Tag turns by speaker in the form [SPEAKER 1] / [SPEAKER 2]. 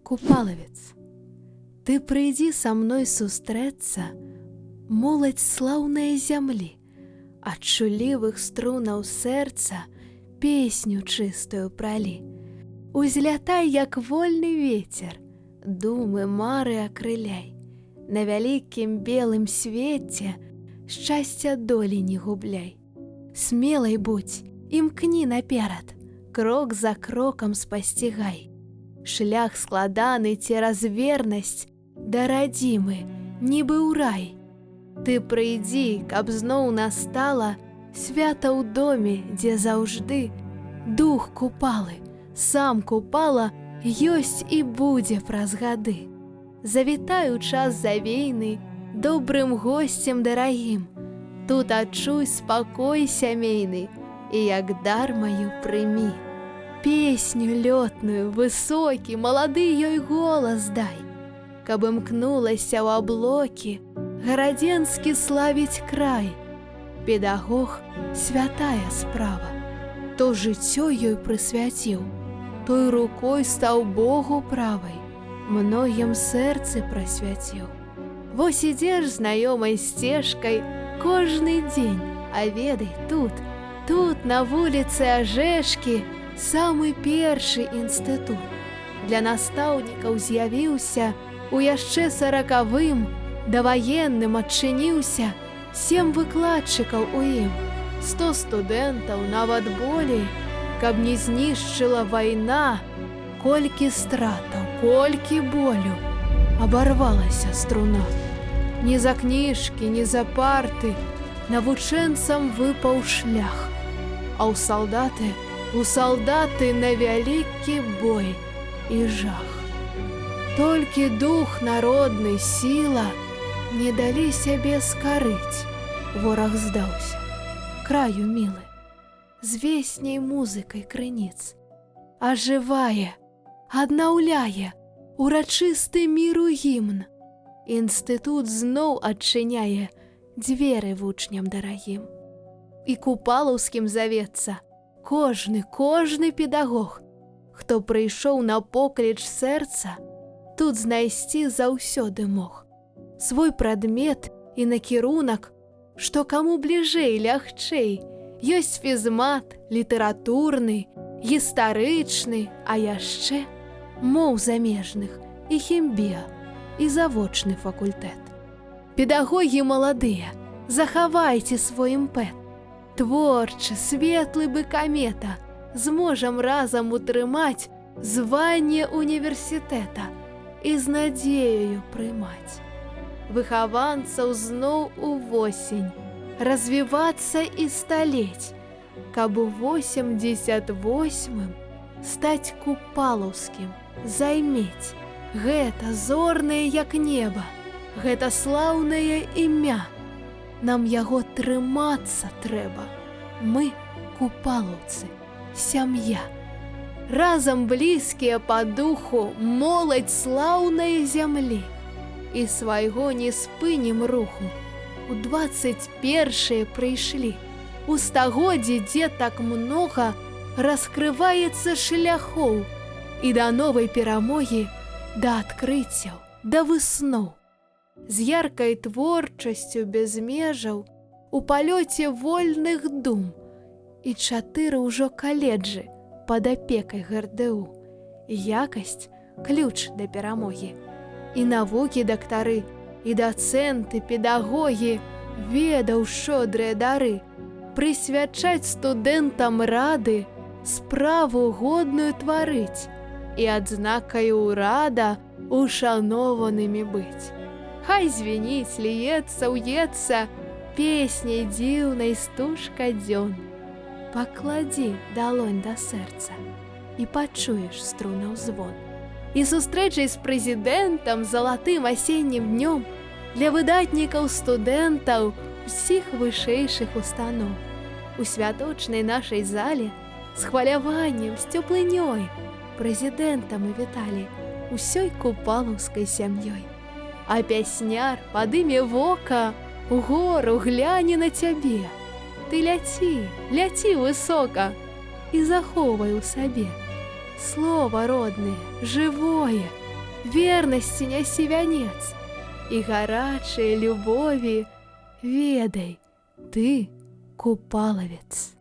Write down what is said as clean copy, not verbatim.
[SPEAKER 1] Купалавец, ты прыйдзі са мной сустрэцца, моладзь слаўная зямлі, ад чуллівых струнаў сэрца песню чыстую пралі. Узлятай, як вольны ветер, думы, мары акрыляй. На вялікім белым свеце шчасця долі не губляй. Смелай будзь, імкні наперад, крок за крокам спасцігай. Шлях складаны цераз вернасць да радзімы, нібы ў рай. Ты прыйдзі, каб зноў настала свята ў доме, дзе заўжды дух Купалы, сам Купала ёсць і будзе праз гады. Завітай у час завейны добрым госцем дарагім. Тут адчуй спакой сямейны і як дар маю прымі. Песню лётную, высокі, малады ёй голас дай, каб імкнулася ў аблокі гарадзенскі славіць край. Педагог — святая справа, то жыццё ёй прысвяціў, той рукой стаў Богу правай, многім сэрцы прасвяціў. Вось ідзеш знаёмай сцежкай кожны дзень, а ведай, тут, тут на вуліцы Ажэшкі самы першы інстытут. Для настаўнікаў з'явіўся у яшчэ 40-м, даваенным адчыніўся, сем выкладчыкаў у ім, 100 студэнтаў, нават болей, каб не знішчыла вайна, колькі стратаў, колькі болю, абарвалася струна. Ні за кніжкі, ні за парты навучэнцам выпаў шлях, а ў салдаты на вялікі бой і жах. Толькі дух народны, сіла не далі сябе скарыць. Вораг здаўся, краю мілы, з весняй музыкай крыніц. Ажывае, аднаўляе урачысты міру гімн. Інстытут зноў адчыняе дзверы вучням дарагім. І купалаўскім завецца кожны, кожны педагог, хто прыйшоў на покліч сэрца, тут знайсці заўсёды мог. Свой прадмет і накірунак, што каму бліжэй, лягчэй, ёсць фізмат, літаратурны, гістарычны, а яшчэ моў замежных і хімбіа, і завочны факультэт. Педагогі маладыя, захавайце свой імпэт. Творчы, светлы бы камета, зможам разам утрымаць званне універсітэта і з надзеяю прымаць. Выхаванцаў зноў увосень, развівацца і сталець, каб у 88-м стаць купалаўскім, займець гэта зорнае, як неба, гэта слаўнае імя. Нам яго трымацца трэба. Мы купалаўцы, сям'я. Разам блізкія па духу, моладзь слаўнай зямлі. І свайго не спынім руху. У 21-е прыйшлі. У стагоддзі, дзе так многа раскрываецца шляхоў і да новай перамогі, да адкрыццяў, да высноў. З яркай творчасцю без межаў у палёце вольных дум і чатыры ўжо каледжы пад апекай ГРДУ. Якасць — ключ да перамогі. І навукі дактары, і дацэнты, педагогі, ведаў шчодрыя дары, прысвячаць студэнтам рады, справу годную тварыць і адзнакаю ўрада ушанованымі быць. Хай звініць, ліецца, уецца песняй дзіўнай стужка дзён. Пакладзі далонь да сэрца і пачуеш струнаў звон. І сустрэчай з прэзідэнтам залатым асеннім днём для выдатнікаў студэнтаў усіх вышэйшых устаноў. У святочнай нашай зале з хваляваннем, з цёплынёй прэзідэнта мы віталі усёй купалаўскай сям'ёй. А пясняр падыме вока, угору гляне на цябе. Ты ляці, ляці высока і захоўвай у сабе слова роднае, жывое. Вернасці нясі вянец і гарачай любові, ведай, ты купалавец.